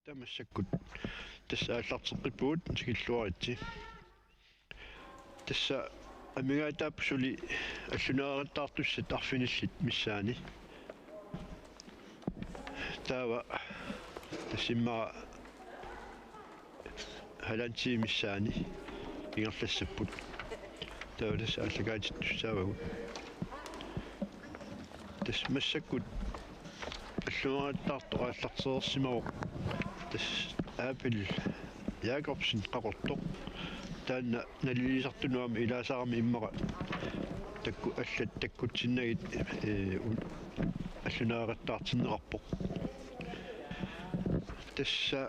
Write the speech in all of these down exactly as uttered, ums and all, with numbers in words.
Tamassakkut tassa aallarteqqippugut, tikilluaritsi. Tassa amigaataapput suli alluneqattaartussat arfinillit missaanni. Taava tassa immaqa halvanden time missaani ingerlassapput. Taava tassa aallakaatittussaavagut. Tassa massakkut alluneqattaartoq aallartereersimavoq. Tassa Abel Jakobsen Qaqortoq. Taanna nalilisartunut aamma ilaasarami immaqa takku-, allat takkutsinnagit, ee, un-, alluneqattaartinneqarpoq. Tassa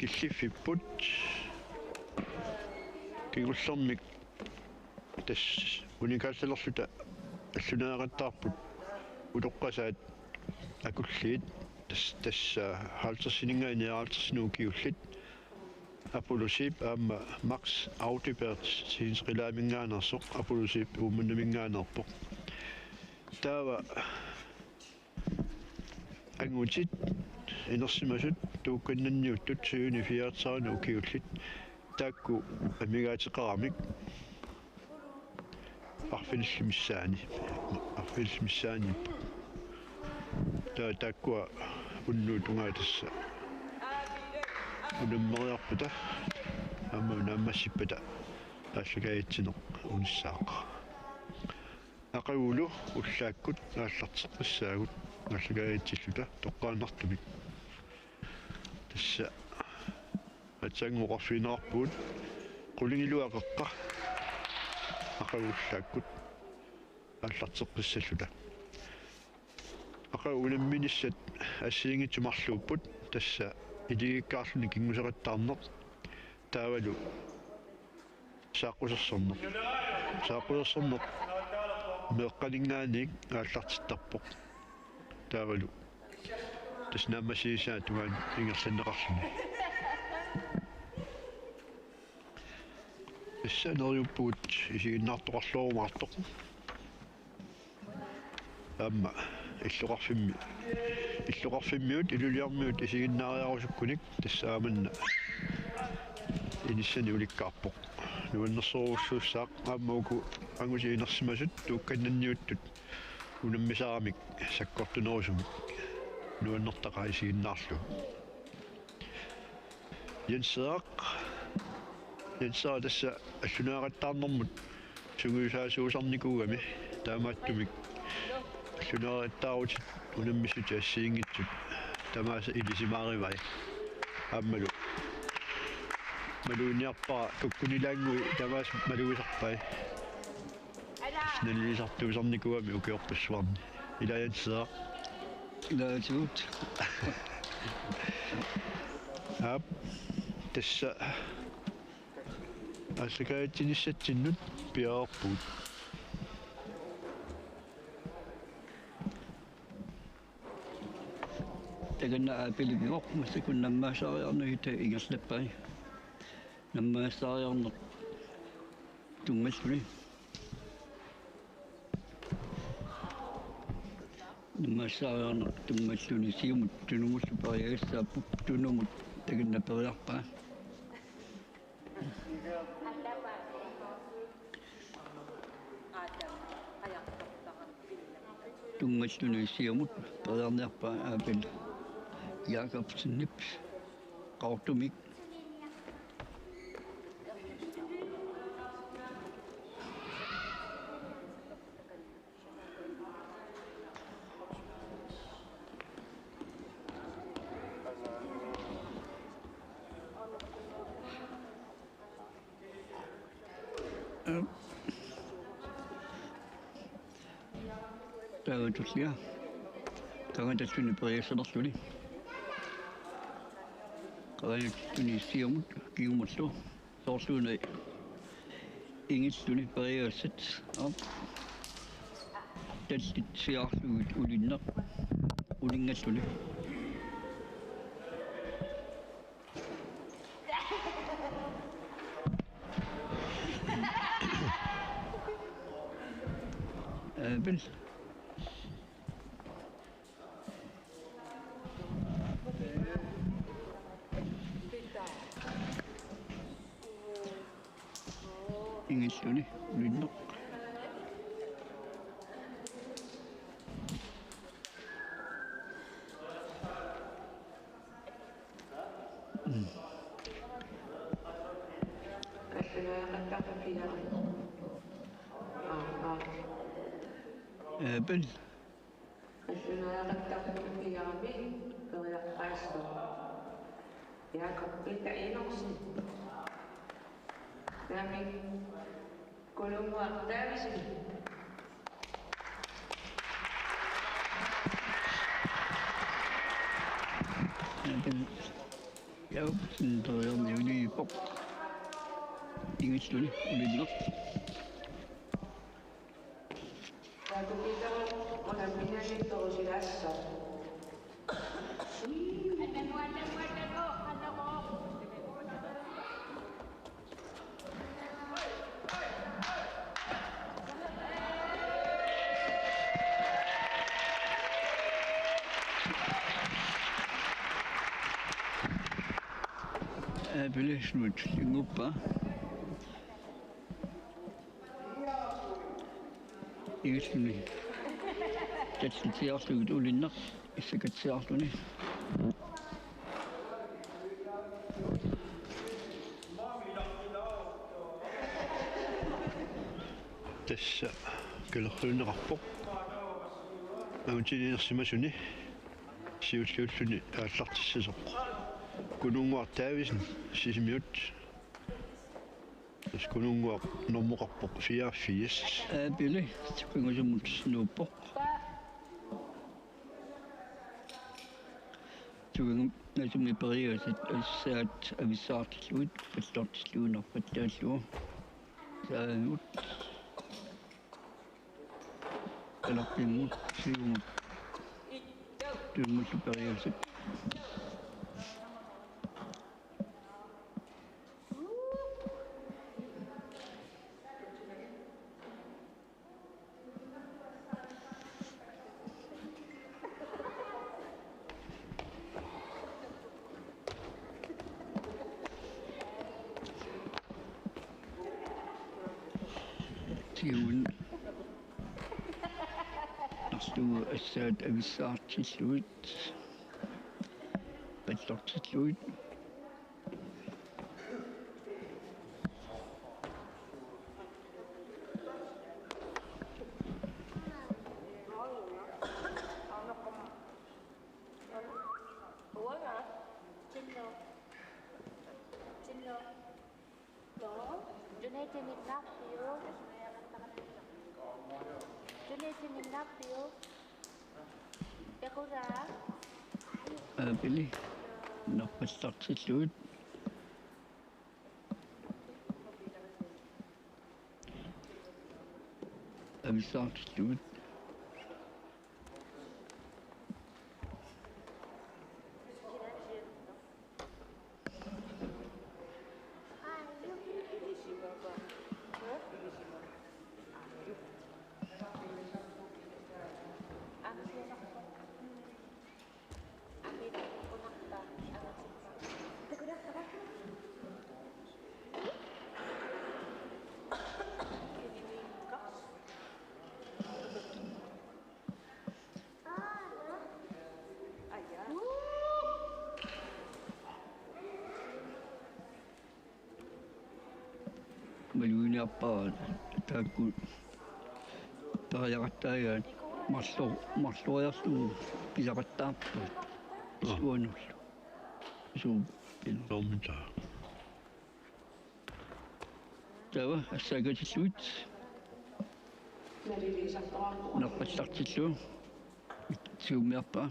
killiffipput kingullermik tassa unikaallalerluta alluneqattaarput utoqqasaat akulliit, tassa, tassa halvtredsininngaanniit nioghalvtredsinut ukiullit. Apollo Zeeb aamma Max Audibert Science Qilaaminngaaneersoq, Apollo Zeeb Uummannaminngaanneerpoq. Taava angutit inersimasut tuukkannanniuttut syvende februar ukiullit taakku amigaateqaramik arfinillit missaanni, arfinillit missaanni. Taava taakkua unnuup tungaa tassa unammeriarpata aamma unaammassippata aallakaatitsineq unissaaq. Aqagulu ullaakkut aallarteqqissaagut aallakaatitsilluta toqqaannartumik. Tassa aatsaannguuq oqarfigineqarpugut qulingiluat qeqqa aqagulu ullaakkut aallarteqqissalluta. Aqagu unamminissat assigiinngitsut marluupput, tassa iligikkaarluni kinguseqattaarneq taavalu saaqqusersorneq. Saaqqusersorneq meeqqaninngaanniit aallartittarpoq. Taavalu tassa naammassinissaanut tungaanut ingerlanneqarluni. Tassa neriuppugut isiginnaartoqarluarumaartoq. Aamma illoqarfimmi, illoqarfimmiut Ilulissarmiut isiginnaariarusukkunik tassa aamanna inissani ulikkaarpoq. Nuannersorujussuussaaq aamma uku angutit inersimasut tuukkannanniuttut unammisaramik sakkortunerusumik nuannertaqaaq isiginnaarlugu. Jenseraq. Jenseraq tassa alluneqattaarnermut sungiusaasuusarnikuugami, taamaattumik alluneqattaarutit unammissutit assigiinngitsut tamaasa ilisimaarivai. Aammalu maluginiarpara kukkunilaanngui tamaasa malugisarpai. Nalilisartuusarnikuugami ukiorpassuarni. Ilaa Jenseraq. Ilaatigut. Aap, tassa aallakaatitsinissatsinnut piareerpugut. Takanna Aapilipivoq massakkut nammaasaariarneq ita ingerlappai. Nammaasaariarneq tunngalluni. Nammaasaariarneq tunngalluni siumut tunumullu periagassaapput, tunumut takanna periarpaa. Tunngalluni siumut periarniarpaa Aapil Jakobsenip Qaqortumik. Taava tullia. Taava talluni periassanerluni. Qarajattuni siumut kingumullu. Soorluuna ingilluni periassat. Aap. Tallit siaarlugit ulinneq. Uninngalluni. Aapil. Ingilluni ulinneq. Aapel. Qallunaaqattaarpiarami periarpaassaaq Jakob Peter Enoksen. Naamik, Kununnguaq Davidsen. Naamik, Jakob Peter Enoksen. Ingilluni ulinneq. Taakku Peter unamminermi torusilaassaaq. Aapeli sumut innguppa. Ingilluni tatsitiarlugit ulinneq issakatsiarluni. Tassa kalerluunneqarpoq angutiniinersimasuni siulliulluni aallartissasoq Kununnguaq Davidsen Sisimiut. Tassa Kununnguaq normoqarpoq fireogfirs. Aapeli tugangasuumut nuuppoq. Tugangasumik periaaseq assaat avissaartillugit pallortillugit narpattaallugu. Saanut. Kalaqqimmut, siumut. Tuimmullu periaaseq. Siumut. Arsuugu assaat avissaartillugit. Pallortillugit. Uanga. Tinno. Tinno. Lo. Tunitininnarpiu. Tunitininnarpiu. Pekura. Aapeli. Narpallartillugit. Avissaartillugit. Maluginiarpara taakku periaqattaagaat marlo-, marloriarlugu pisaqattaarput. Aa. Suanullu. Suuppin. Soormitaa. Taava assaakatillugit. Narpallartillugu. Siummiarpaa.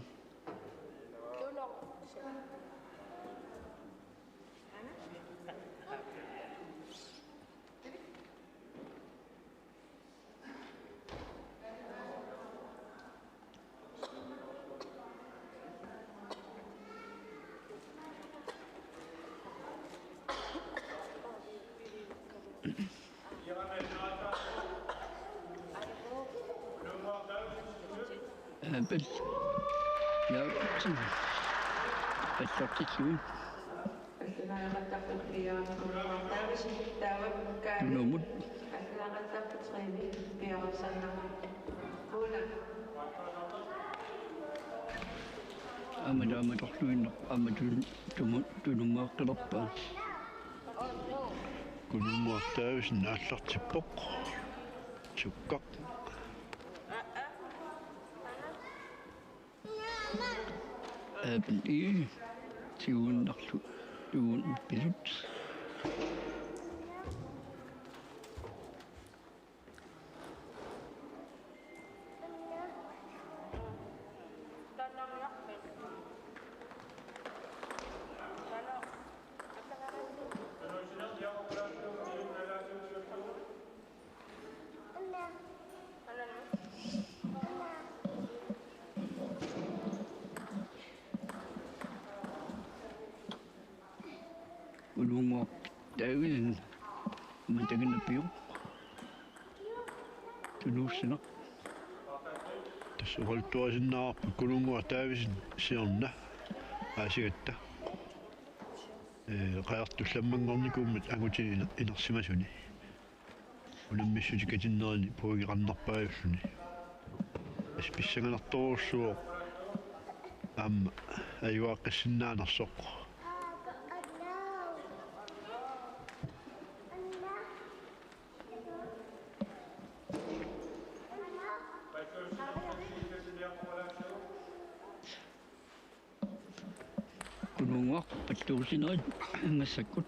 Aapel. Ja. Pallortillugit. Nuumut. Aamma taama torluinnaq aamma tun-, tumu-, tunummuaqqilerpaa. Kununnguaq Davidsen aallartippoq. Sukkaq. Aapil Egede tiguinnarlugu tiguinnarpilut. Kununnguaq Davidsen mataginapiu tunuussinaq. Tassa oqaluttuarisinnaavarput Kununnguaq Davidsen siorna aasigatta. Ee, qajartullammanngornikuummat angutini iner-, inersimasuni. Unammissutit katinnerini pointeqarnerpaajulluni. Tassa pissanganartorujussuuvoq aamma ajugaaqqissinnaanarsoq. Kununnguaq palluusinerit massakkut.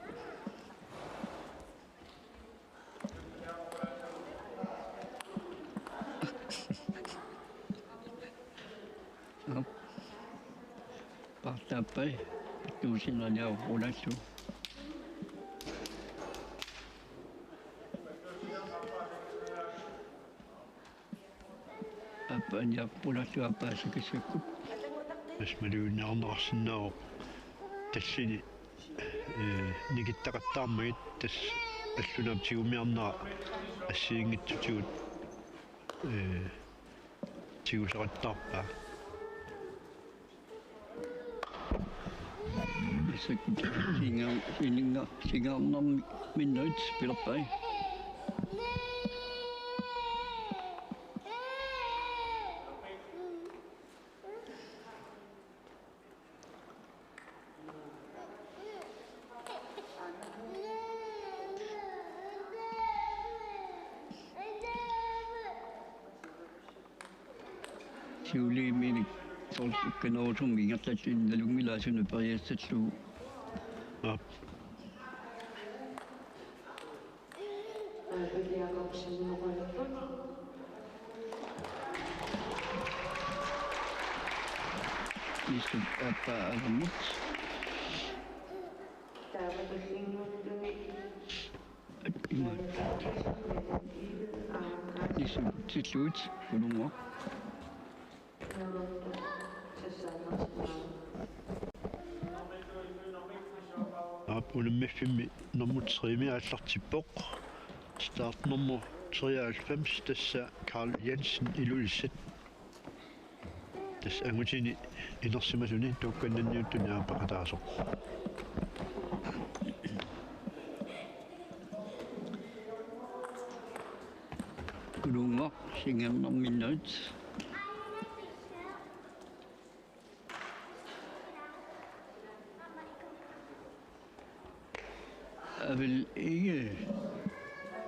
Aap. Paartaappai palluusinerit niaruqqunaassu. Aappaaniarpulaallu aappaa sakassakkut. Tassa malugineqarsinnaavoq tallini, ee, nikittaqattaarmagit tassa allunaap tigumiarnera assigiinngitsutigut, ee, tigusaqattaarpaa. Massakkut singa-, sininga-, singaarnarmi-, minnerit pilerpai. Siuliiminik soorlu sukkanerusumik ingerlatsineq nalunngilaat suna periassallugu. Aap. Nissut aappaa avammut. Ima. Nissut tillugit Kununnguaq. Aap, unammiffimmi nummer tre-mi aallartippoq. Startnummer treoghalvfems, tassa Karl Jensen, Ilulissat. Tassa angutini inersimasuni tuukkannanniuttuni aamma peqataasoq. Kununnguaq singaarnarminnerit. Avel Egede.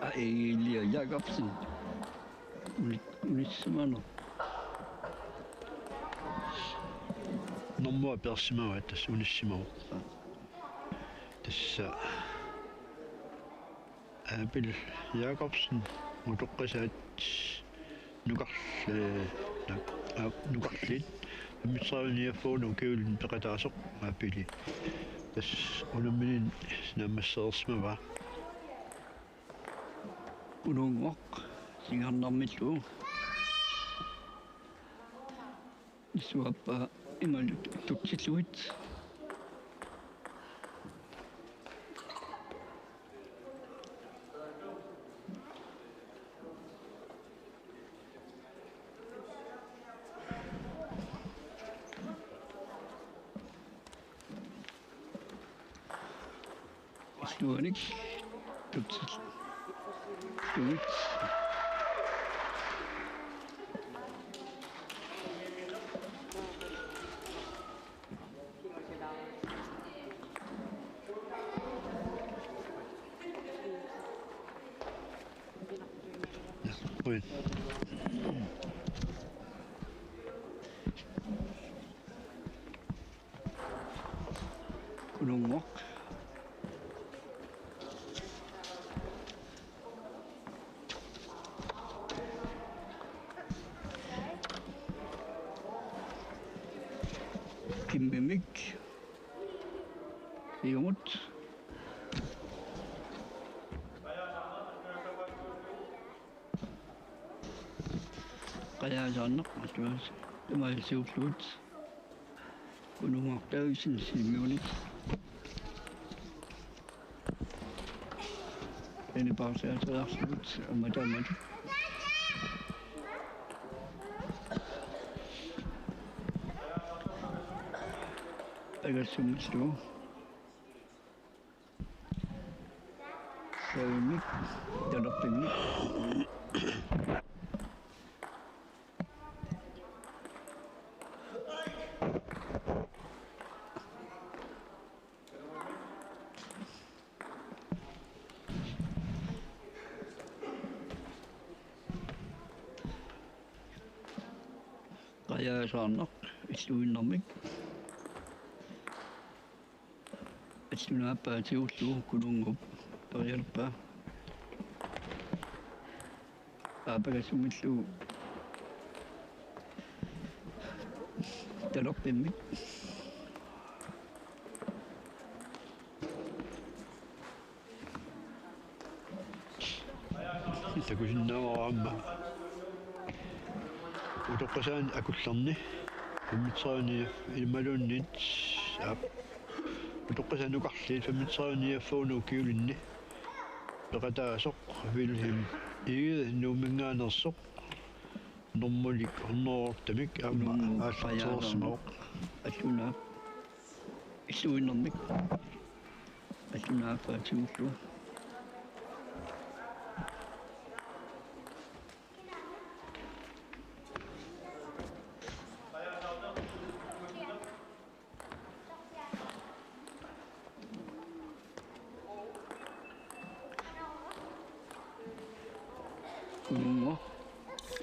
Aa, Egede Jakobsen. Uni-, unissimaneq. Normu apersimavaat tassa unissimavoq. Tassa Aapil Jakobsen, Utoqqasaat nukarl-, ee, na-, aa, nukarliit femogtredive niogfyrre ukiulinni peqataasoq Aapili. Tassa unammininngaanniit naammassereersimavaa. Kununnguaq singaarnarmillu. Nissut aappaa imaluunniit tutsillugit. Illuanik tutsil-, Uits. Uits. Kununnguaq. Kimmimik. Siumut. Qajaasaarneq, atuas, tamarmik siulliullutik. Kununnguaq Davidsen, Simeoni. Eni paarsiateriarlutik, aamma taamatut. Agassummillu. Saavimmi, talerpimmi. Qajaasaarneq, illuinnarmik. Allunaappaatigut Kununnguup periarpaa. Aappagassummillu talerpimmik. Takusinnaavara aamma. Utoqqasaani akullarni. Femogtredive imaluunniit aap. Utoqqasaani nukarliit femogtredive niogfyrre ukiulinni. Peqataasoq Vilhelm Egede Nuumminngaanneersoq. Normulik hunnorujortamik aamma aallartereersimavoq. Allunaap. Illuinnarmik. Allunaappaatigut. Kununnguaq.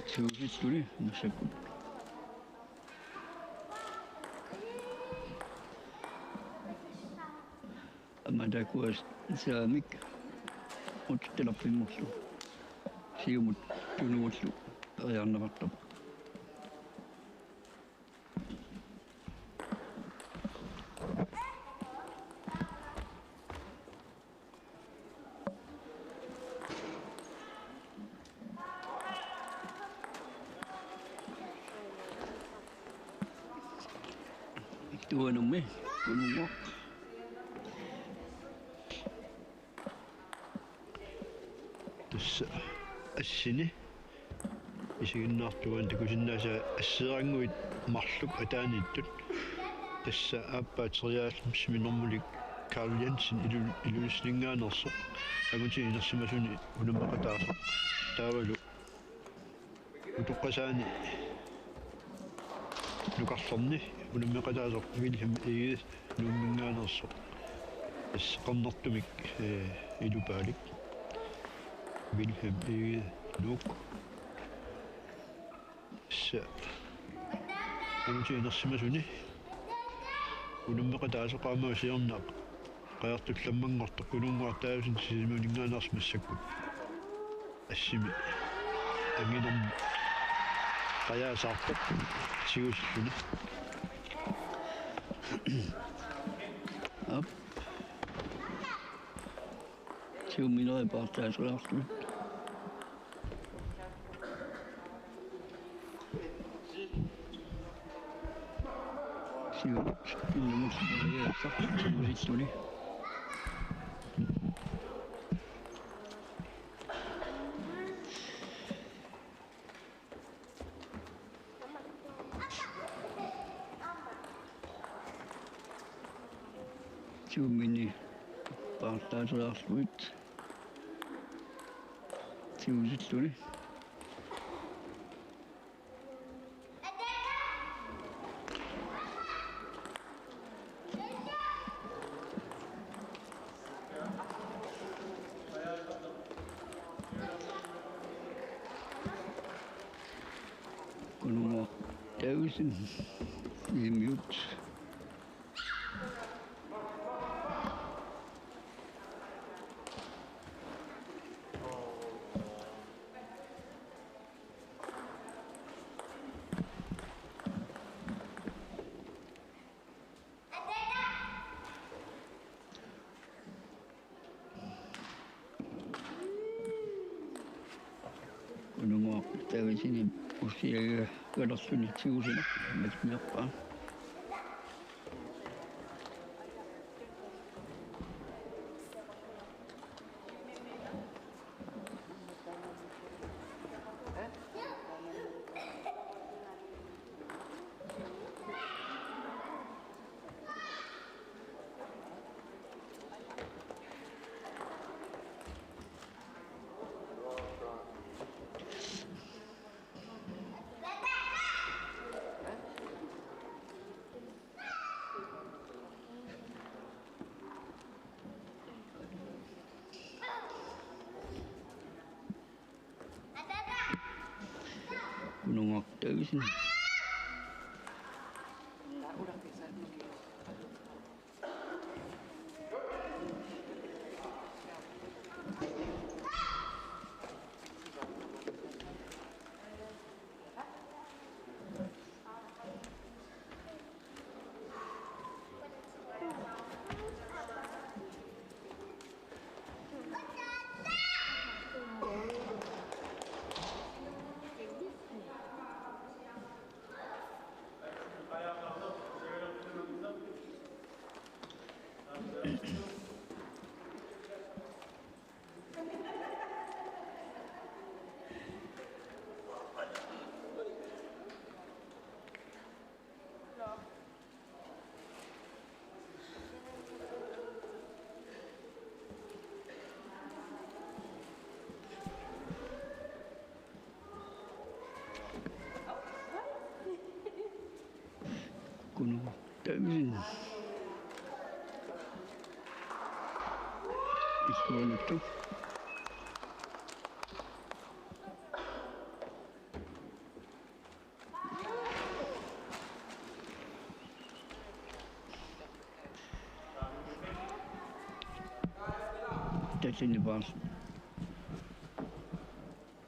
Siusilluni massakkut. Aamma taakkua saamik utertalerpimmullu. Siumut Tunumullu periarneqartarpoq. Tuanummi, Kununnguaq. Tassa assini isiginnaartugaani takusinnaasaa asseerannguit marluk ataaniittut. Tassa aappaa treoghalvfemsimi Normulik Karl Jensen Ilu-, Ilulissaninngaanneersoq. Angutini inersimasuni unammeqataasoq. Taavalu Utoqqasaani nukarlerni unammeqataasoq Vilhelm Egede Nuumminngaanneersoq. Tassa qernertumik, eh, ilupaalik. Vilhelm Egede Nuuk. Tassa angutini inersimasuni unammeqataasoq aamma siorna qajartullammanngortoq Kununnguaq Davidsen Siumininngaanneersoq massakkut. Assimi anginermi qajaasaartoq tigusilluni. Aap. Siumminerit paartaasereerlugit. Siumut Nuumminngaanneersoq tigusilluni. Siumminerit paartaasereerlugit. Uusilluni. Kununguaq Davidsen, Emiut. Kununguaq Davidsenip usiaga kalerluni tigusineq matiniarpaa. Kununguaq Davidsen. Kununguaq Davidsen. Illuanuttu. Tassani paas.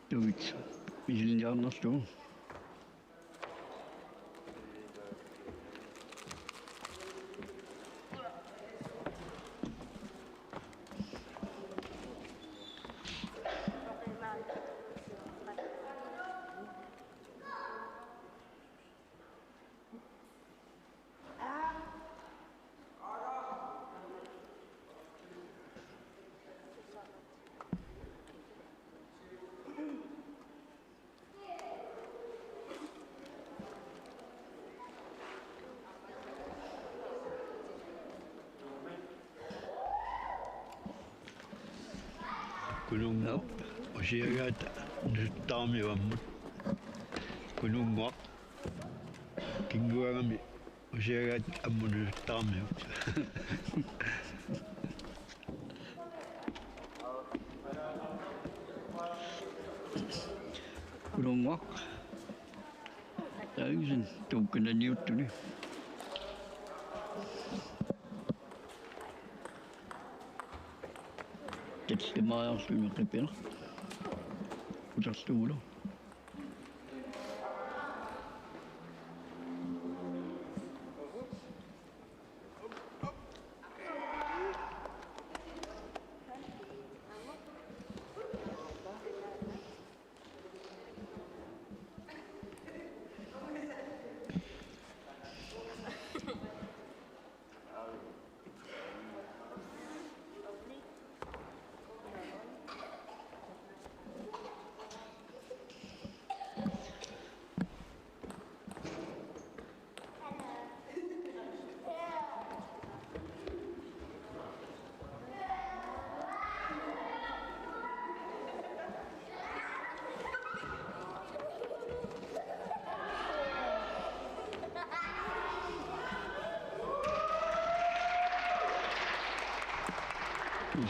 Tuit. Ilinniarnerlu. Kununguaq usiagaat nusuttaramiuk ammut. Kununguaq kinguagami usiagaat ammut nusuttaramiuk. Kununguaq Davidsen tuukkananiuttuni. Tallimariarluni qipineq. Uterlugulu.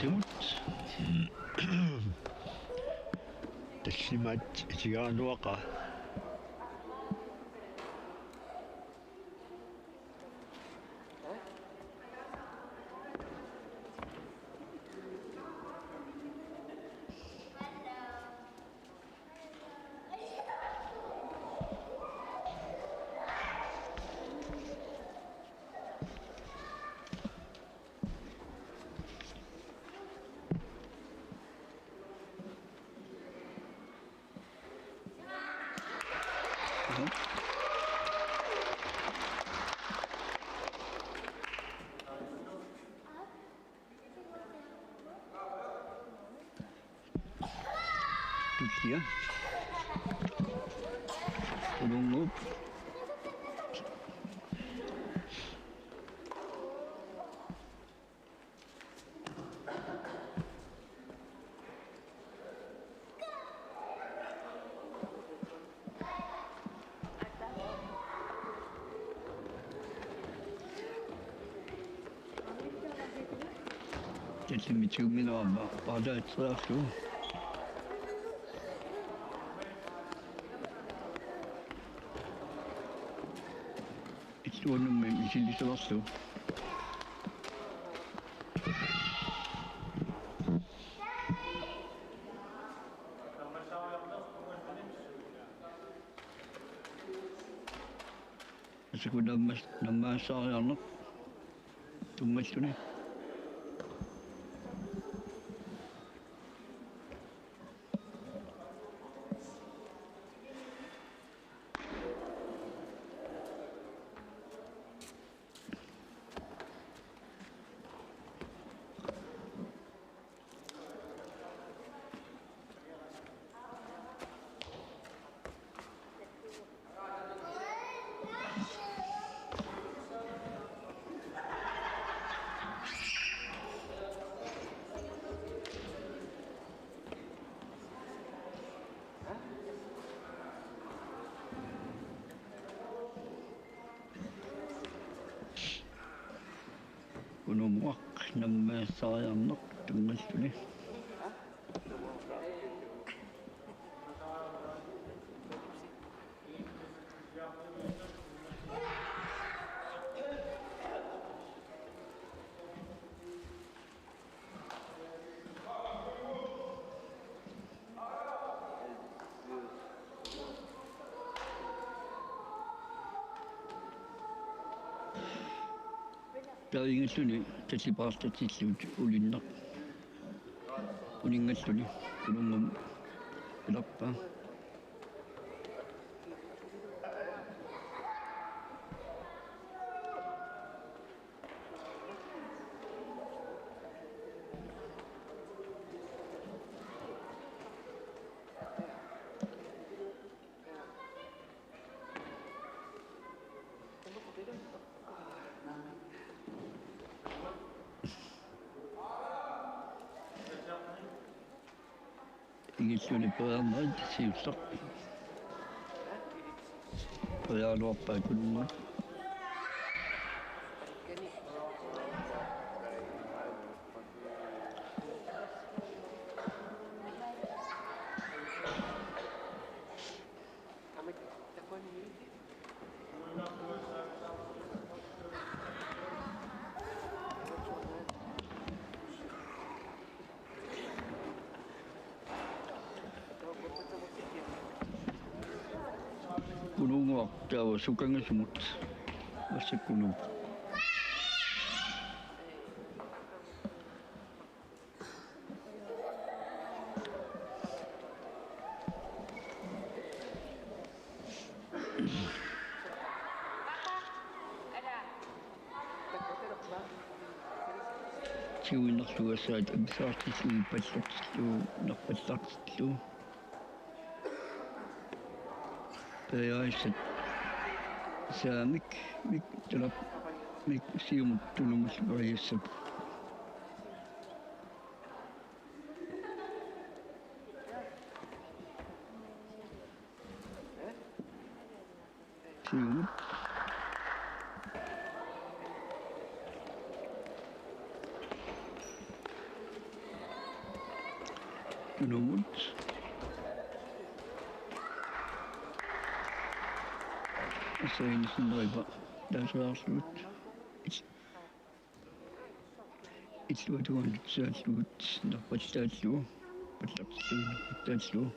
Simut. Tallimaat Tigaranuaqa. Tullia. Ulunguup. Tallimat tigummineq aamma paataatseriarlugu. Illuannummi misilisavarlu. Asuku nammas-, nammaassaariarneq tunngalluni. Unumuaq nammaassaariarneq tunngalluni. Taava ingalluni tallipaartartillugu ulinnaq. Uninngalluni Ulunngum pilerpaa. Ingilluni periarnerit siulleq. Periaraluarpaat Ulunngui. Ulunguaq taava sukangasumut massakkunuuvoq. Siuinnarlugassaat amsaartillugu pallortillugu narpallartillugu. Periarissat saamik mik talap mik siumut tunumullu periassap. Siumut. Unumut. Asain sinnerippa taaseraarlugut. Illuatungaanut saallugut nerpattaallugu, pallertillugu nerpattaallugu.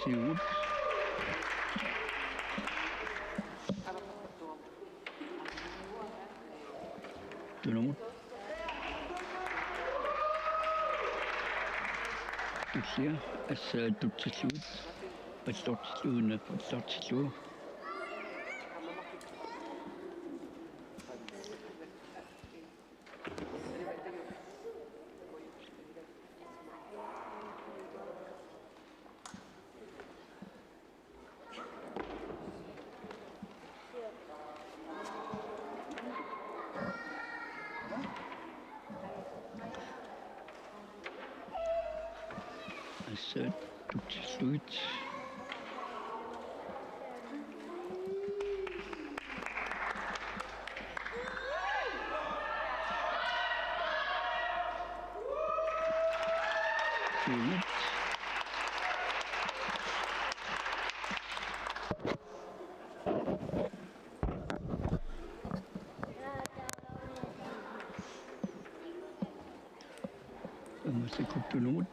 Siumut. Tunumut. Tullia, assaat tutsillugit, pallortillugu, pallortillugu. Assaat tutsillugit. Siumut. Aamma sikuttunut.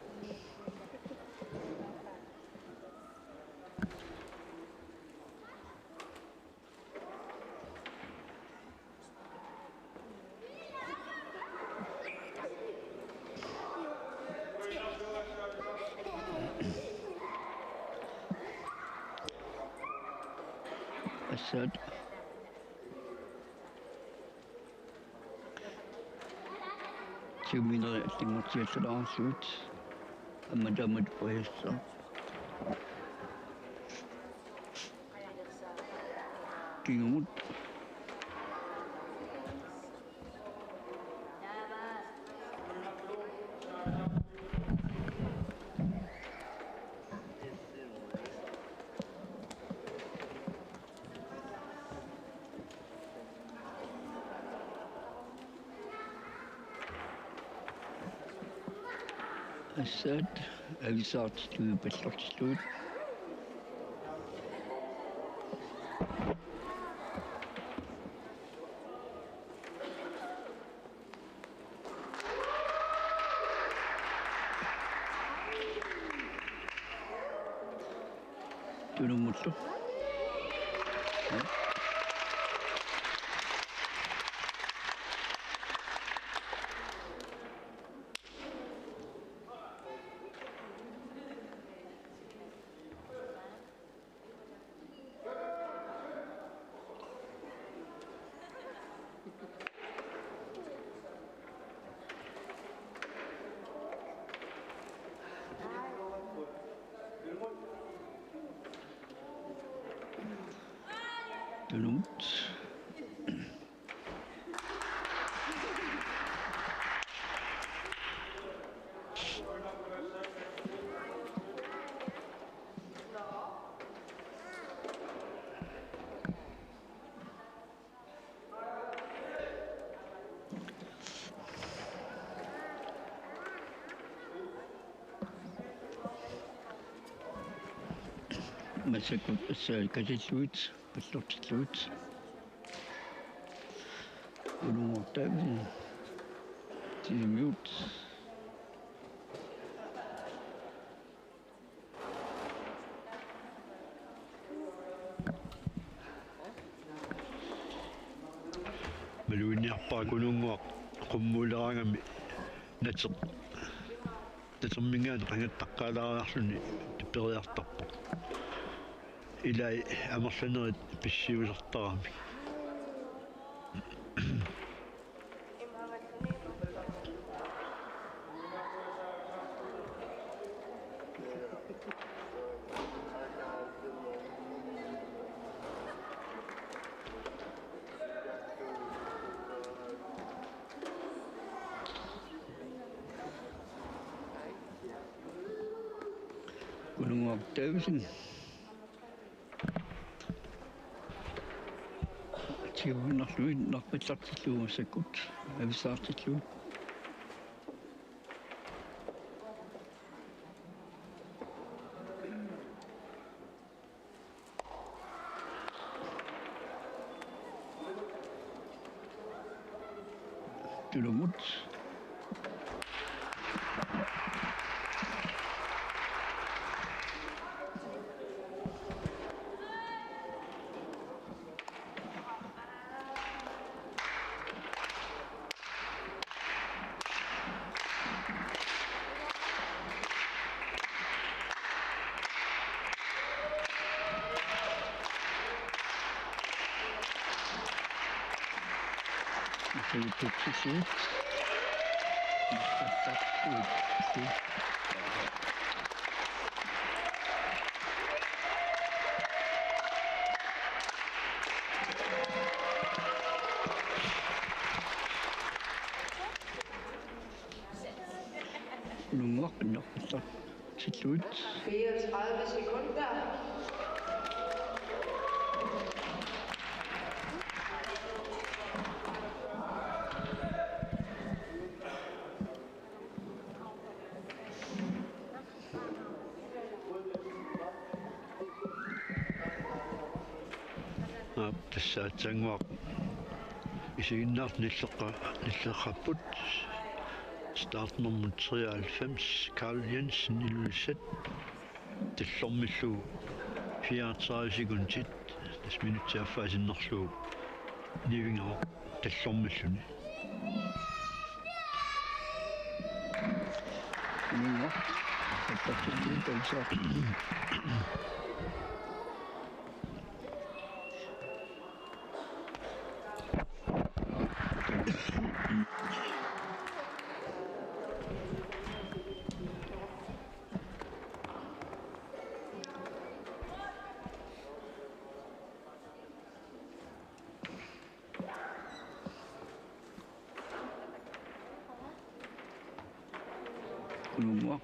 Assaat. Siumineri allanngortiallalaarsugut. Aamma taamatut paasissaaq. Kingumut. Assaat avisaartillugit pallortillugit. Tunummullu. Tunumut. Massakkut assaat katillugit, pallortillugit. Ununngortaaq. Sisimiut. Maluginniarpara Kununnguaq qummuuleraangami nateq naterminngaanniit qangattaqqaalaariarluni tipperiartarpoq. Ilai amerlanerit pissiusartaramik. Kununnguaq Davidsen. T Kiuinnarluinnarpallartillugu massakkut avissaartillugu. Tulumut. Nunguaq pinnerpallartillugu. Fireogtredive sekunder. Aap, tassa aatsaannguaq isiginnaartut nilleqqa-, nilleqqapput. Startnummer treoghalvfems, Karl Jensen, Ilulissat. Tallormillu fireogtredive sekundit, tassa minutsit affaa sinnerlugu nivingaaq tallormilluni. Nivingaaq. Kununnguaq.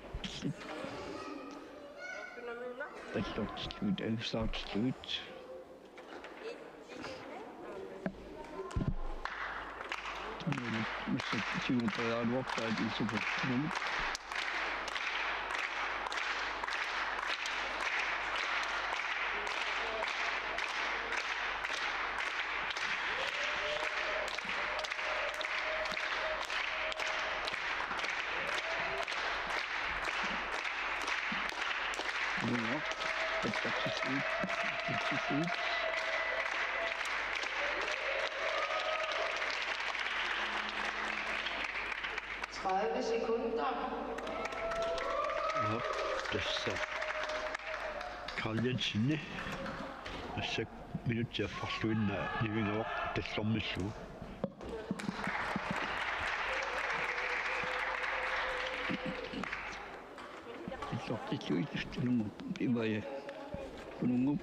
Tallortillugit, avissaartillugit. Massakkut siumut periaraluarpaat ilsupa. Tredive sekunder. Nå, tassa Karl Jensen, massakkut minutsit affarluinnaq nivingaaq tallormillugu. Tallortillugit Kununnguup, ivaja. Kununnguup.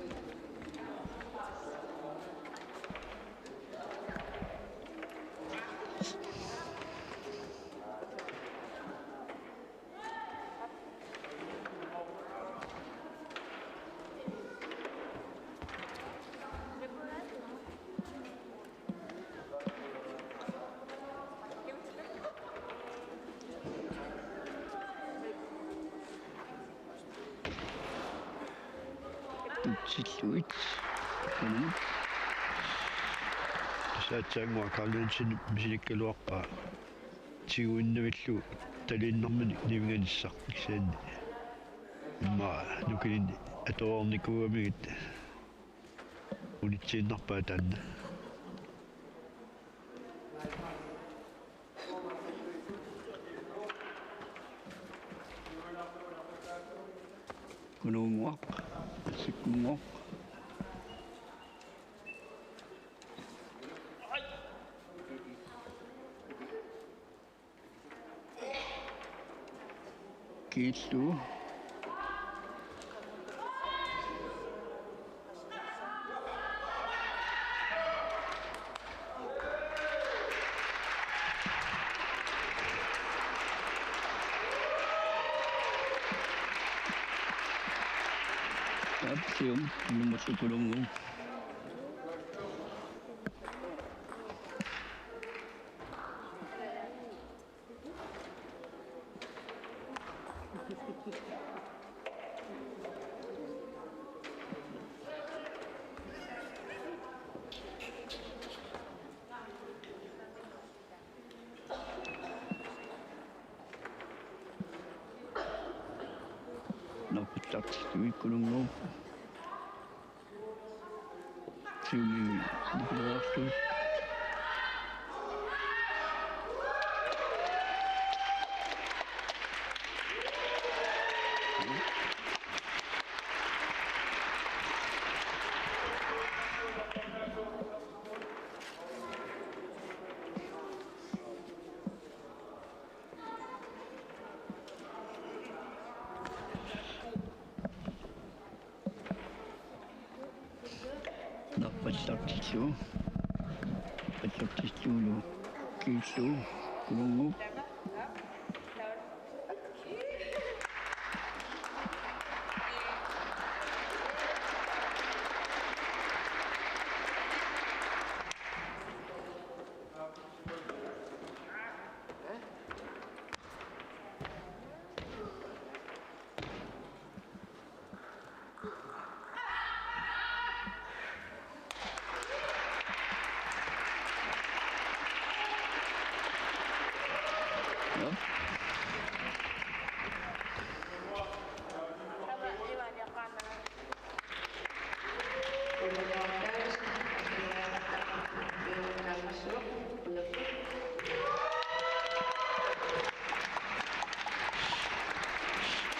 Utsillugit. Mm. Tassa aatsaannguaq Karl Jensen misilikkaluarpaa tiguinnavillu taliinnarmini nivinganissaq kisianni. Immaqa nukilinni atoreernikuugamigit unitsiinnarpaa taanna. Kununnguaq, sikkunnguaq. Kiillu. Aap, siumut, nummer syv, Kununnguup. Nappittartillugu Kununguup. Siumut nipilerarlugu. Nappittartillugu. Nappittartillugulu. Kiillugu. Kununguup.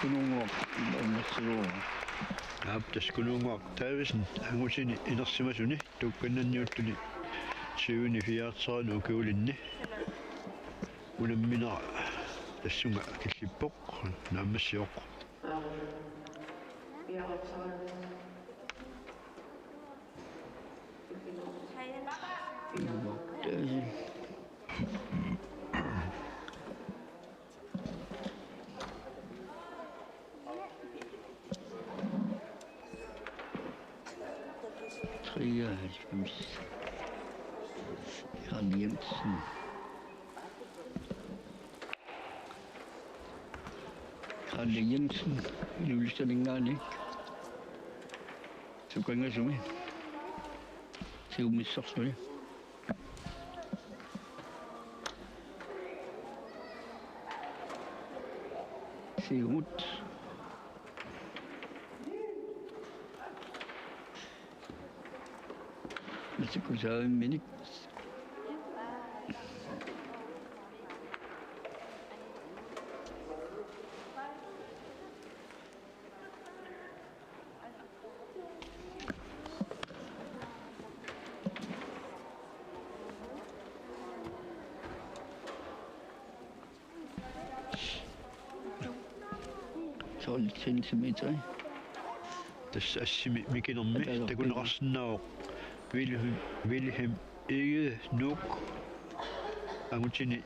Kununguup, Kununguup. Aap, tassa Kununguup Davidsen angutini inersimasuni tuukkannanniuttuni syvogfyrre ukiulinni unamminera tassunga killippoq, naammassioq. Treoghalvfems. Karl Jensen. Karl Jensen, Ilulissaninngaanniit. Sukangasumi. Siumut misissorluni. Siumut. Massakkut saavimminik. Tolv centimeter. Tassa assimi mikinermi takuneqarsinnaavoq Wilhelm, Wilhelm Egede Nuuk angutini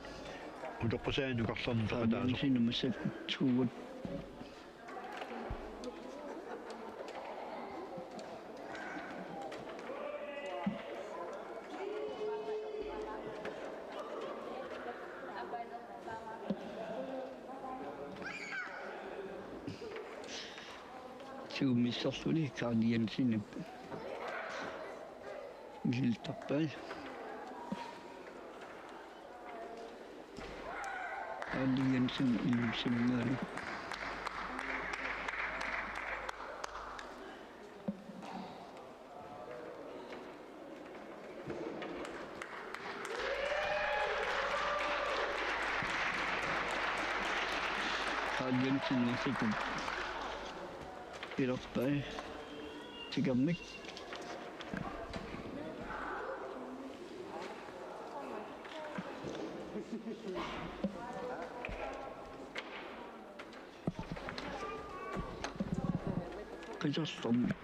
utoqqusaanukarlarneq peqataasoq. Sinamassa tuut. Siumut misissorluni Karl Jensenip misilittagaq. Karl Jensen Ilulissaninngaanniit. Karl Jensen massakkut ilerpai tikermik. Qiterlermik.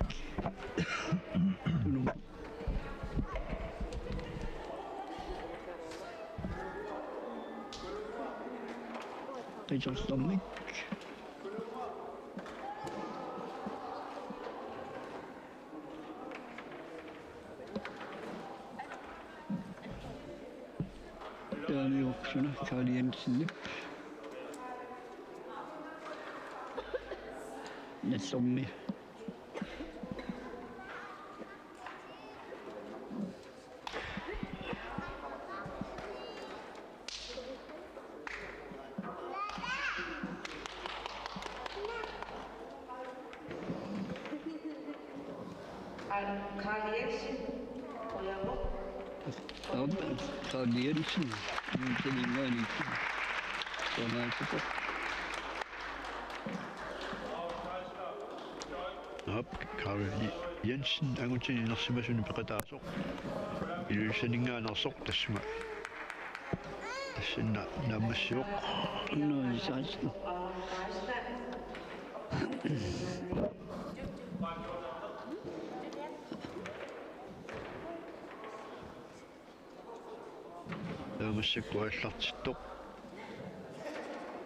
Qiterlermik. Taanna suna Karl Jensenip. Nallormi. Karl Jensen, Aap, Karl Jensen, Nuummi Saninngaanniit. Taamaattoq. Aap, Karl Jensen, angutini inersimasuni peqataasoq. Ilulissaninngaanneersoq tassuma. Tassani naammassivoq. Nui saassu. Taava massakkut aallartittoq.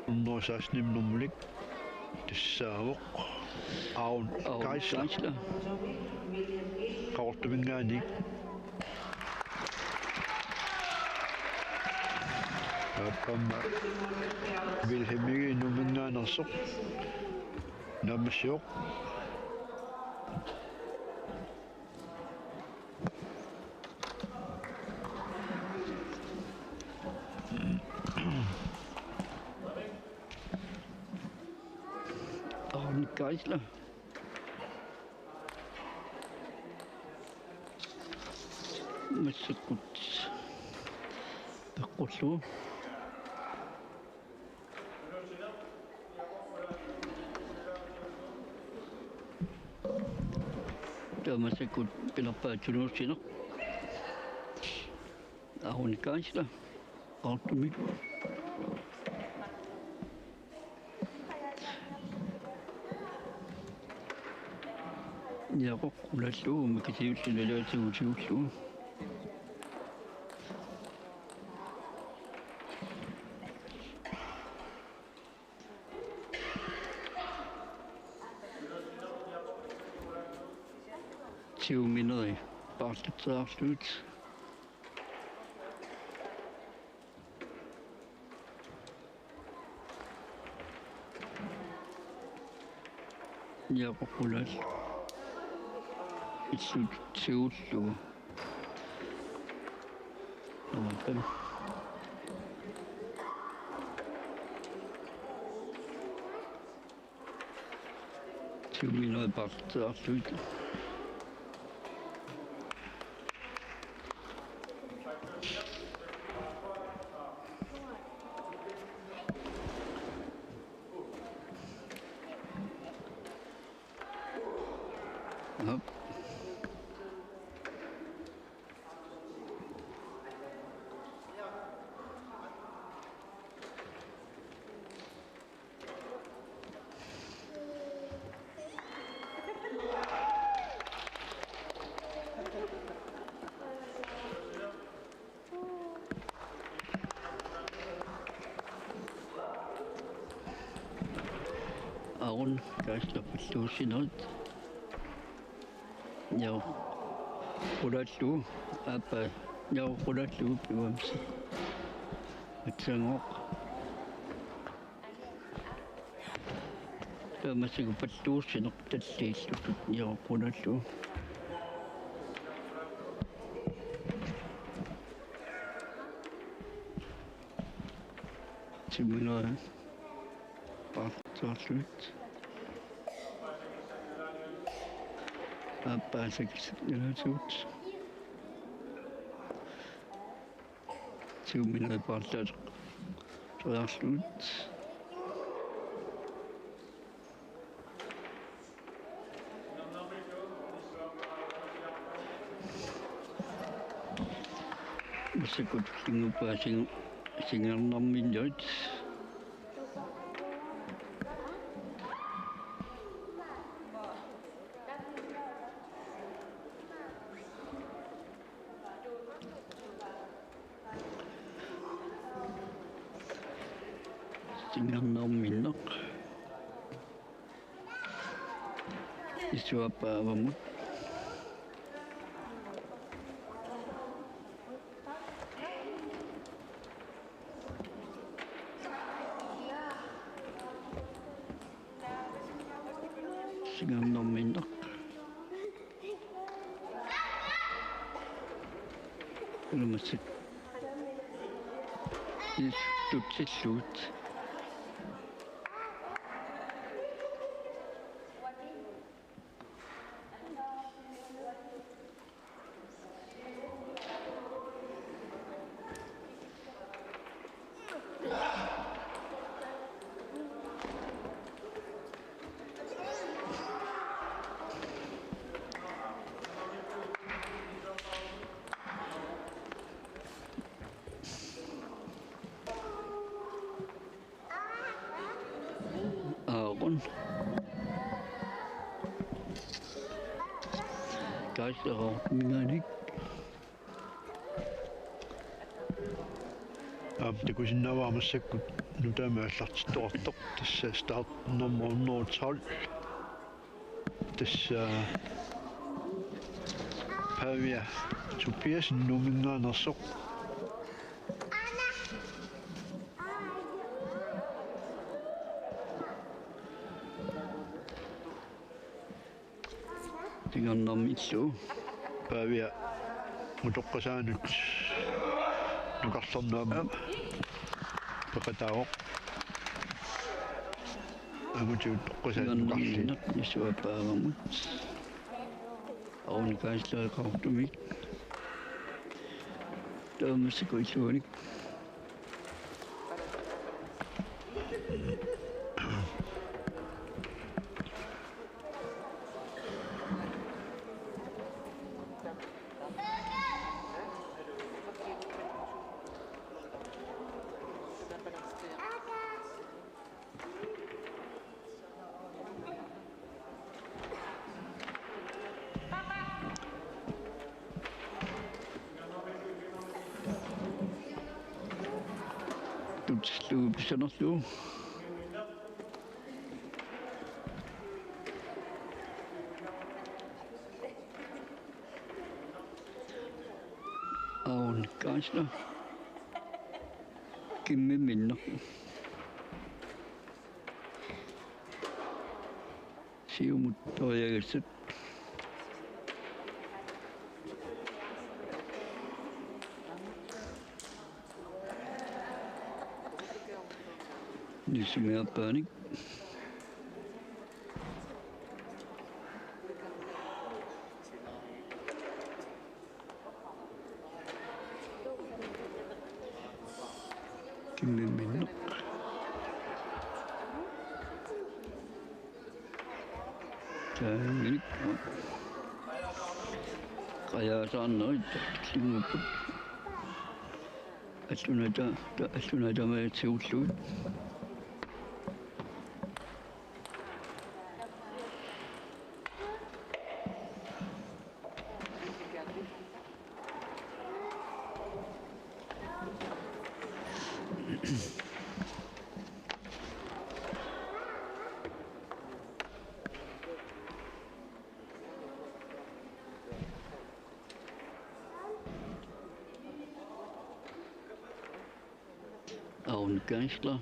Hundrede seksten nummerlik. Tassaavoq Aron Aron Geisler. Geisler. Qaqortuminngaanniit. Taava aamma Vilhelm Egede Nuumminngaanneersoq. Naammassivoq. Aron Geisler. Massakkut peqqullugu. Taava massakkut pilerpaat tunuussineq. Aron Geisler. Qaqortumik. Niaqoq qulallugu, Mikki Siulleq nalaatigut siulleq. Siumineri paarlatsiarlugit. Niaqoq qulallugu. Illut siullugu. Nummer fem. Siumineri paarlatsiarlugit. Aap. Aron Geisler palluussinerit. Niaqoq qulallugu, aappaa, niaqoq qulallugu piuamsi. Atsangooq. Taava massakkut palluussineq talliillutik niaqoq qulallugu. Siumineri paarlatsiarlugit. Aappaa sakisat nalaatigut. Siumineri paarlatsiarlugit. Massakkut tullinnguuppat singu-, singernerminnut. Singernerminneq. Issuappaa avammut. Ingerlanermiinnaq. Unammissat. Is tutsilluut. Aaron. Kaasseroorminganik. Aap, takusinnaavat massakkut nutaamik aallartittoqartoq, tassa start nummer hundrede og tolv. Tassa Pavia Tobiassen Nuumminngaanneersoq. Ingerlanermiillu. Pavia utoqqasaanut nukarlernuam peqataavoq. Angutit utoqqasaanut nukarli. Ingerlanermiinnaq Nissua Pavamut. Aun Kaisler Qaqortumik. Taava massakkut illuanik. Tutsillugu pissanerlugu. Aun Kaisler. Kimmimmiinnaq. Siumut toriagassat. Nissumik aappaanik. Kimmimmiinnaq. Taannik. Qajaasaarnerit killinnguupput. Allunata, ta-, allunata maatsigullugu. Aun Kaisler,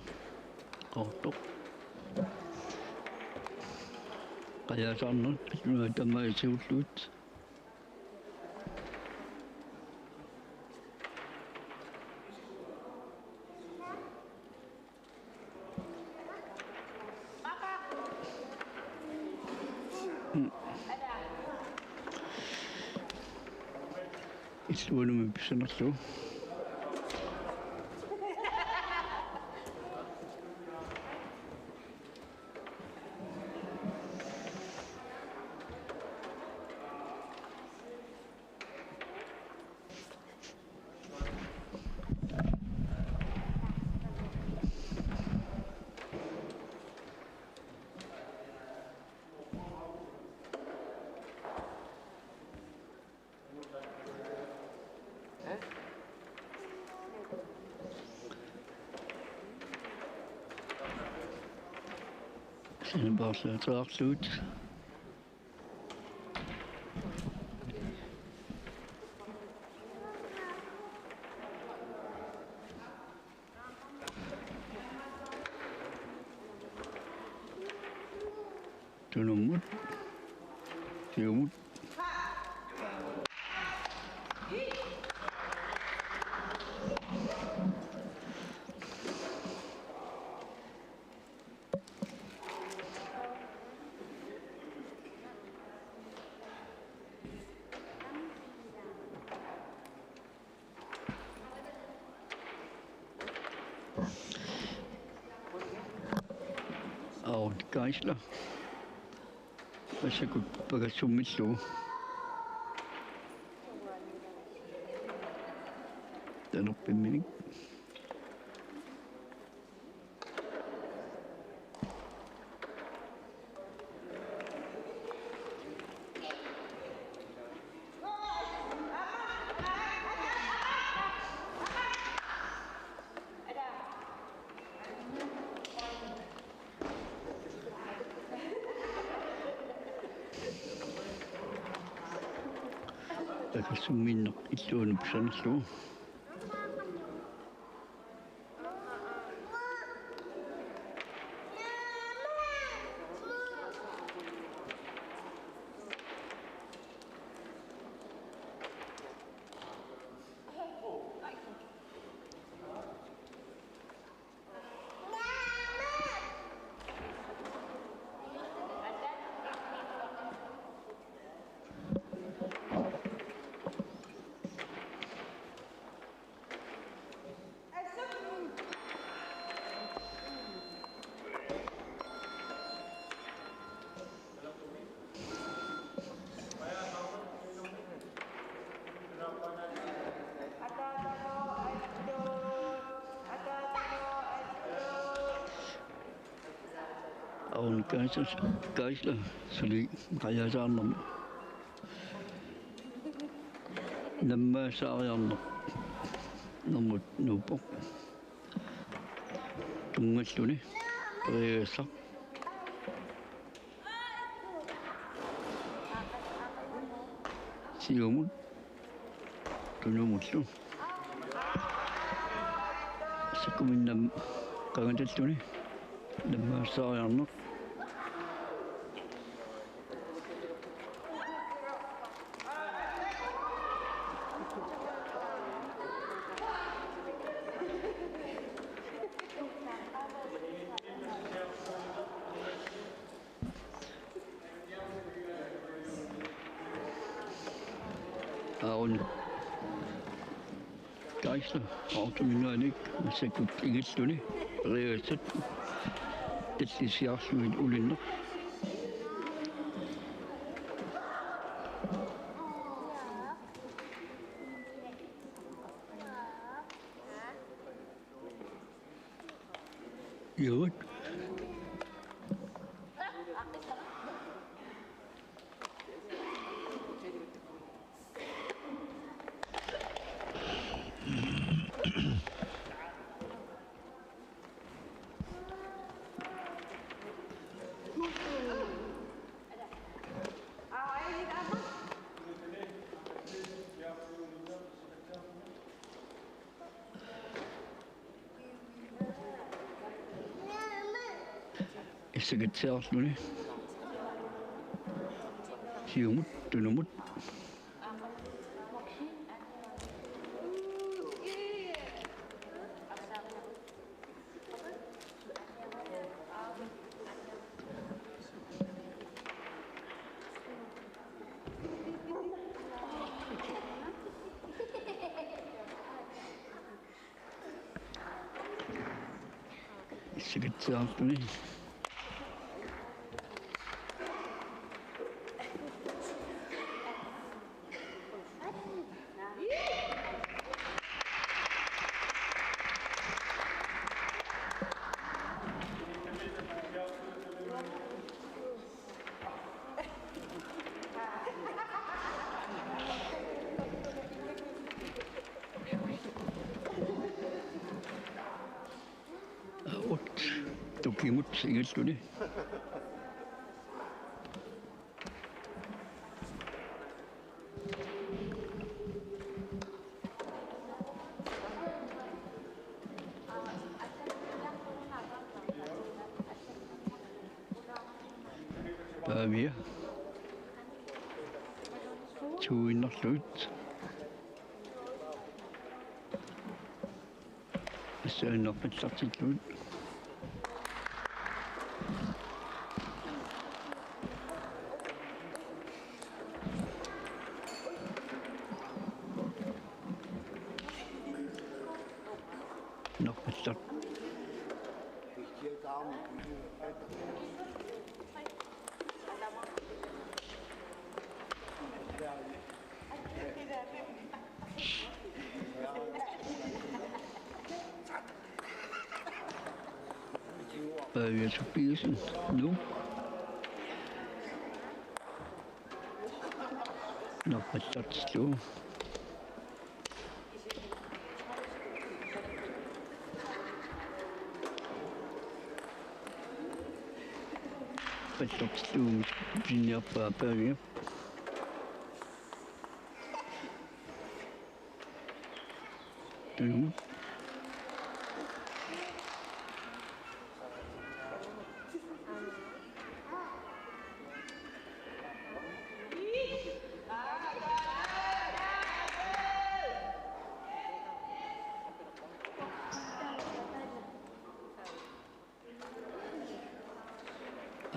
Qaqortoq. Qajaasaarnerit, allunata maatsigullugu. Illuanut pissanerlugu. Sinapaarsuatsiarlugu. Tunummut. Siumut. Aun Geisler. Massakkut pagassummillugu. Tanerpimminik. Pagassummik illuanut sanillugu. Aun Geisler, Geisler suli qajasaarnermut. Nammaassaariarneq. Nermut nuuppoq. Tunngalluni. Periagassaq. Siumut. Tunumullu. Sakkuminnam qangatalluni. Nammaassaariarneq. Aun Geisler, Aun Geisler, massakkut ingilluni, periagassat, tallissiarlugit ulinneq. Iluat. Issakatsiarluni. Siumut, tunumut. Issakatsiarluni. Aut, tukimut singilluni. Aavia. Tuinnarluit. Assaanerpallartilluit. Nerpallar. Pavia Tobiassen, Nuuk. Nerpallartillugu. Nerpallartillugu pisiniarpaa Pavia. Tunumut.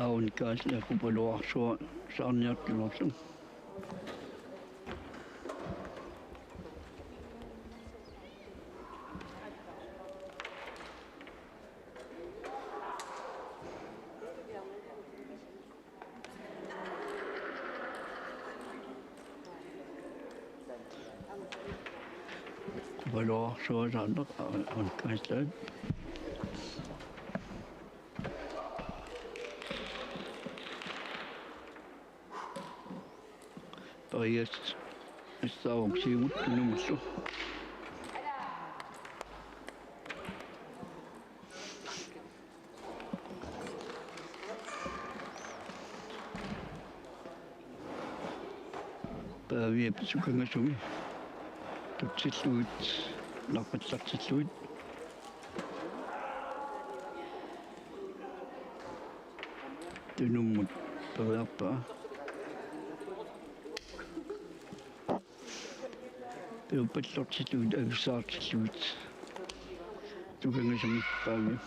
Aun kaasla kupaluarsuaq saarniartulerlu. Kupaluarsuaq saarneq, aun kaasla. Parias assaavoq siumut tunumullu. Pavia pisukangasumi. Tutsillugit, nerpallartillugu. Tunumut periarpaa. Piuppallortillugit avissaartillugit. Tukangasumi Pavia.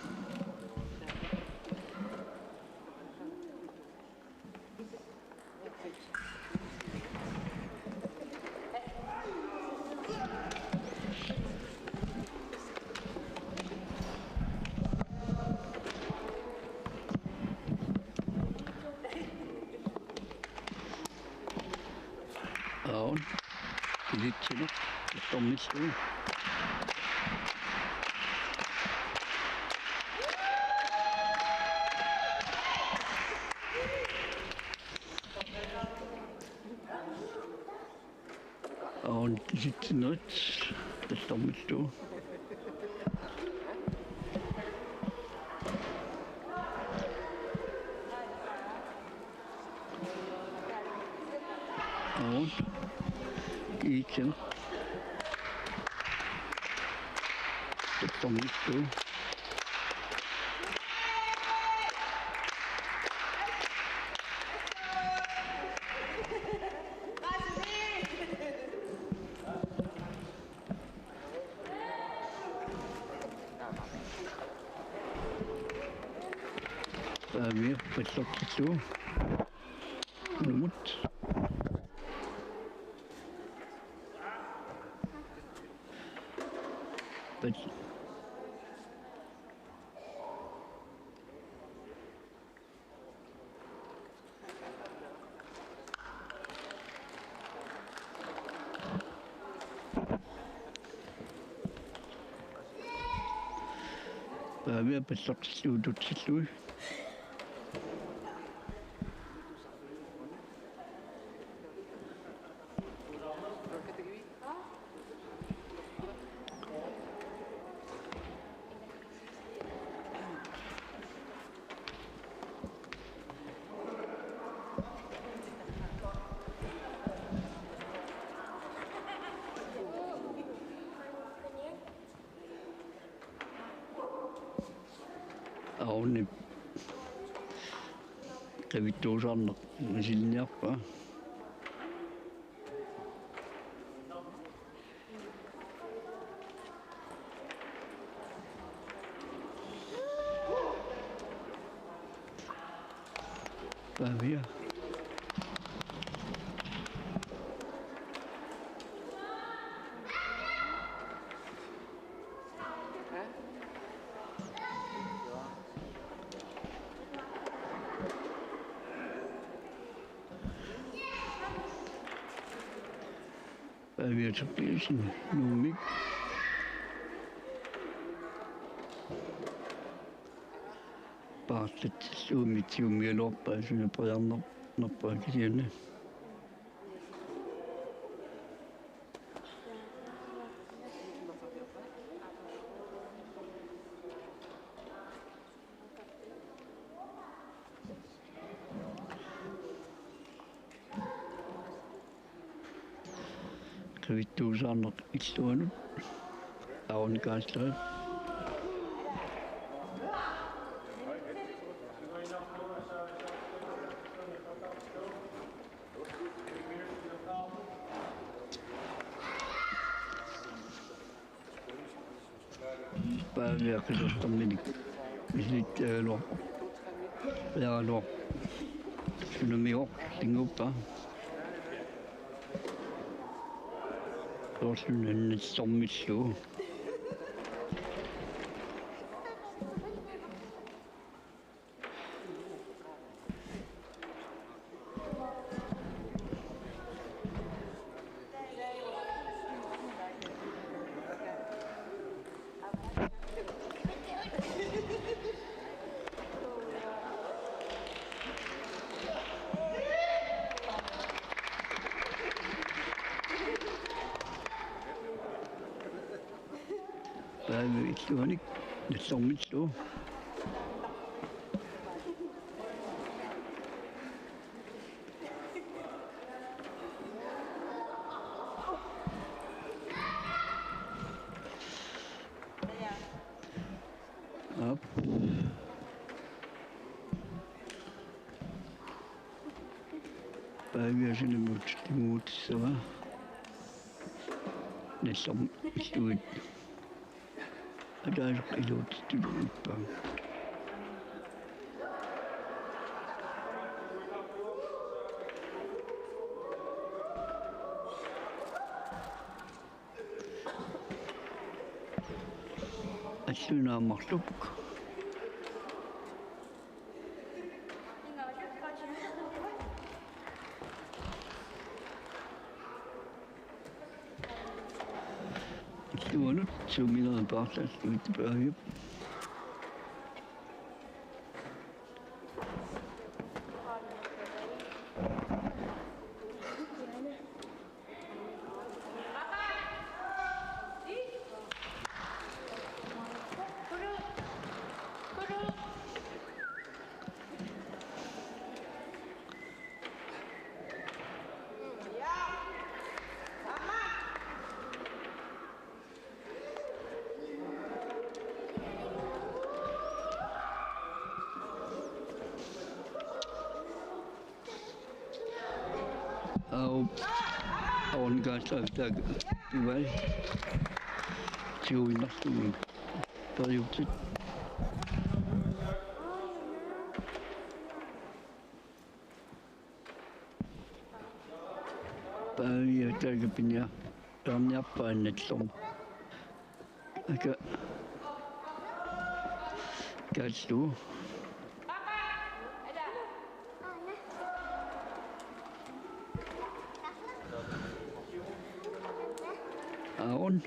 Aun. Ilitsineq. Tornillu. Aun kisitsinerit tallermillu. Aun kiitsen tallermillu. Pavia pallortillugu. Tunumut. Pal- Pavia pallortillugu tutsillugit. Aunip. Qivittuusaarneq misiliiniarpaa. Pavia. Pavia Tobiassen, Nuummi. Paarlatillugu midtjydeqarmigaluarpaa, suna periarnerpaa kisianni. Qivittuusaarneq illuanut. Aron Kaasleriip. Pavia qilertorminik misilittagaluarpoq. Piaraluarpoq. Sunamigoq tinnguppaa. Soorlumi nallermillugu. Pavia illuanik nallermillugu. Aap. Pavia sunamut timuutissagaa. Nallermillugu. Ataaseq iluutsittulippaa. Allunaaq marluk. Illuanut sumilaarpaartaat uittipaajup. Au. Aron Kaasleriip taakku. Ivai. Siuinnarlugu. Periutsit. Pavia taakku piniarniarpaa nallermut. Aka. Kaallu. Aron.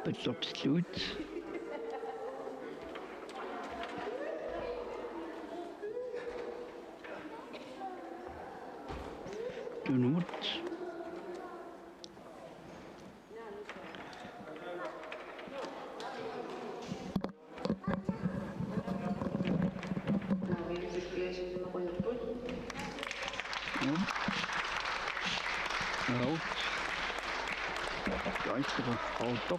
Pallortillugit. Tunumut. Au. Au. Au.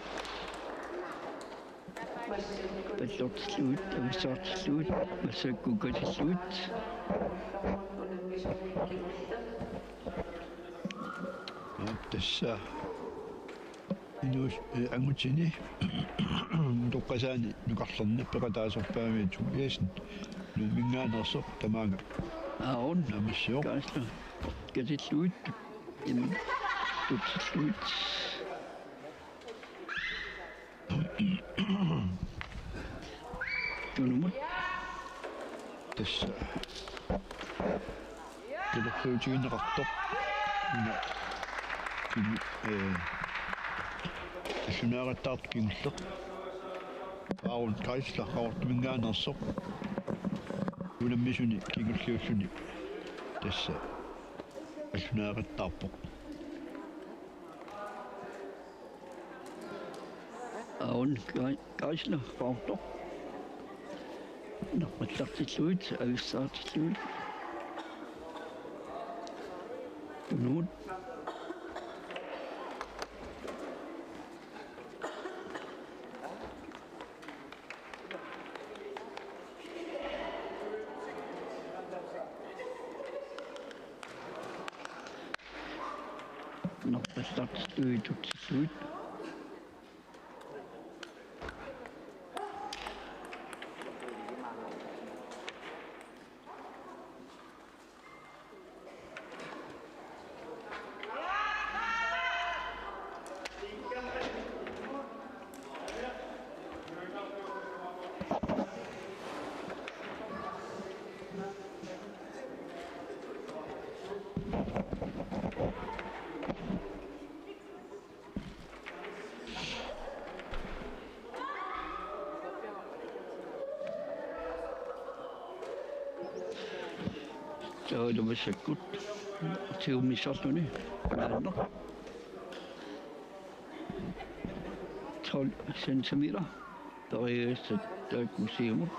Pallortillugit, avissaartillugit, massakkut katillugit. Aap, tassa. Inuus-, eh, angutini. Toqqasaani nukarlerni peqataasorpaaviit Tobiassen. Nuumminngaanneersoq tamaanga. Aaron. Naammassivoq. Kaasla. Katillugit. Im. Tutsillugit. Tunumut. Tassa. Talerluutigineqartoq. Una. Kinu-, eh, allunaariattaartoq kingulleq. Aaron Geisler Qaqortuminngaanneersoq. Unammisuni kingulliulluni. Tassa. Allunaariattaarpoq. Aaron Ge-, Geisler, Qaqortoq. Naqqallartillugit, avissaartillugit. Tunumut. Naqqallartillugit, tutsilluit. Taavalu massakkut tigummissarluni maanna tolv centimeter. Periassat taakku siumut.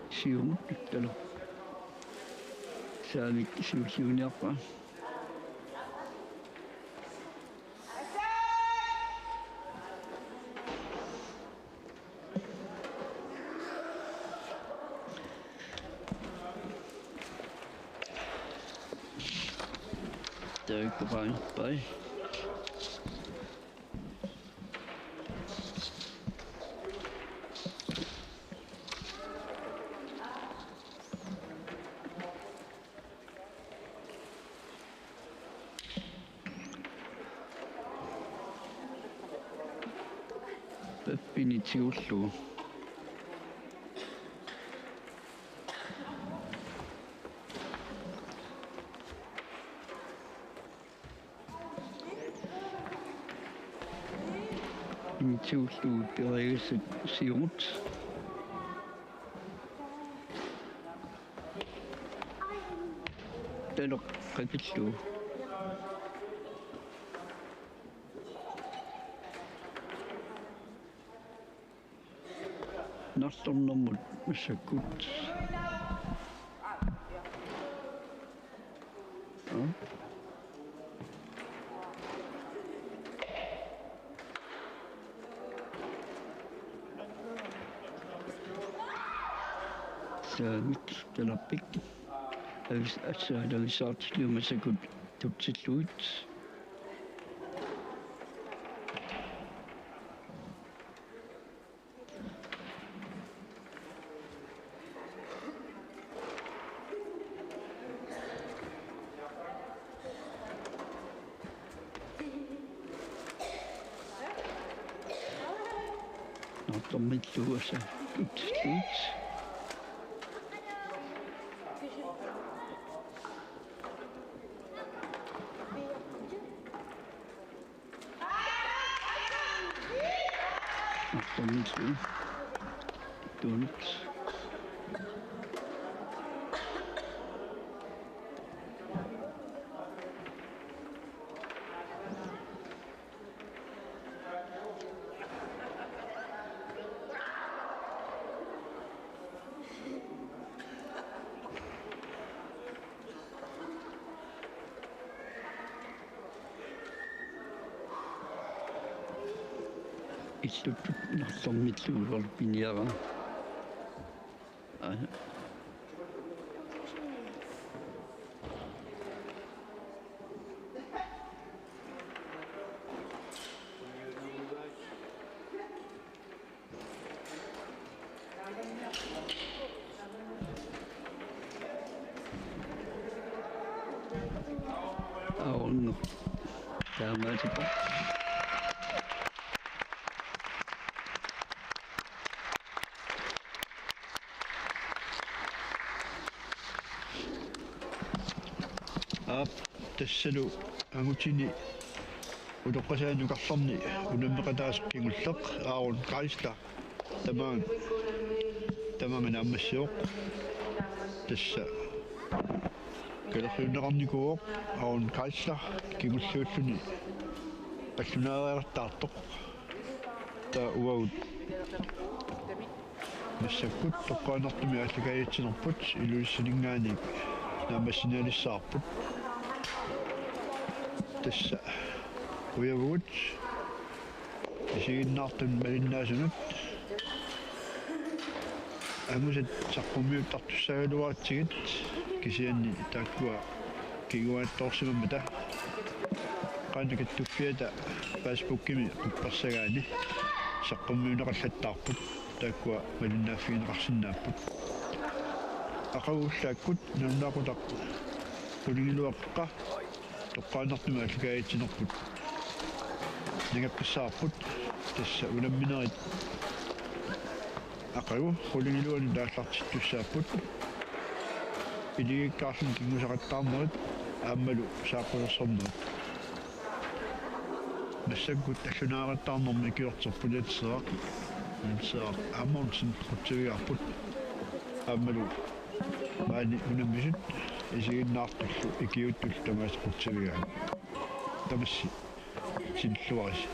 Siumut talu. Saamit siulliuniarpaa. Taakku pai, pai. Pappini tigullugu. Tigullugu periassat siumut. Talu qapillugu. Nalornermut massakkut. Saamit talerpik. Avis-, avissaartillugit massakkut tutsillugit. Nalornermullu asa tutsillugit. Nalornermullu. Tunut. illuttut narsornillu ulerpiniarama. Aa. Aunno. Taamaatipa. Aap, tassalu angutini utoqqasaanut nukarlerni unammeqataasoq kingulleq Aaron Geisler. Tamaanga, tamaanga naammassivoq. Tassa kalerriunneqarnikuuvoq Aaron Geisler kingulliulluni qallunaariartaartoq. Taava uagut massakkut toqqaannartumik aallakaatitsinerput Ilulissaninngaanniit naammassinialissavarput. Tassa ujavugut isiginnaartut malinnaasunut angusat saqqummiuttartussaagaluaratsigit, kisianni taakkua kinguaattoorsimammata qanoq kattuffiata Facebookimi quppersagaanni saqqummiunneqallattaarput, taakkua malinnaaffigineqarsinnaapput. Aqagu ullaakkut nalunaaqutaq qulingiluat qeqqa toqqaannartumik aallakaatitsinerput nangeqqissavarput, tassa unamminerit aqagu qulingiluanut aallartittussaapput. Iligiikkaarluni kingusaqattaarnerit aammalu saaqqusersornerit. Massakkut allunaariartaarnermi ikiorterput Jens Erik. Jens Erik aamma unsin qutsavigaarput. Aammalu maani unammisut isiginnaartullu ikiuuttullu tamaasa qutsavigaat. Tamassi sinilluarisi.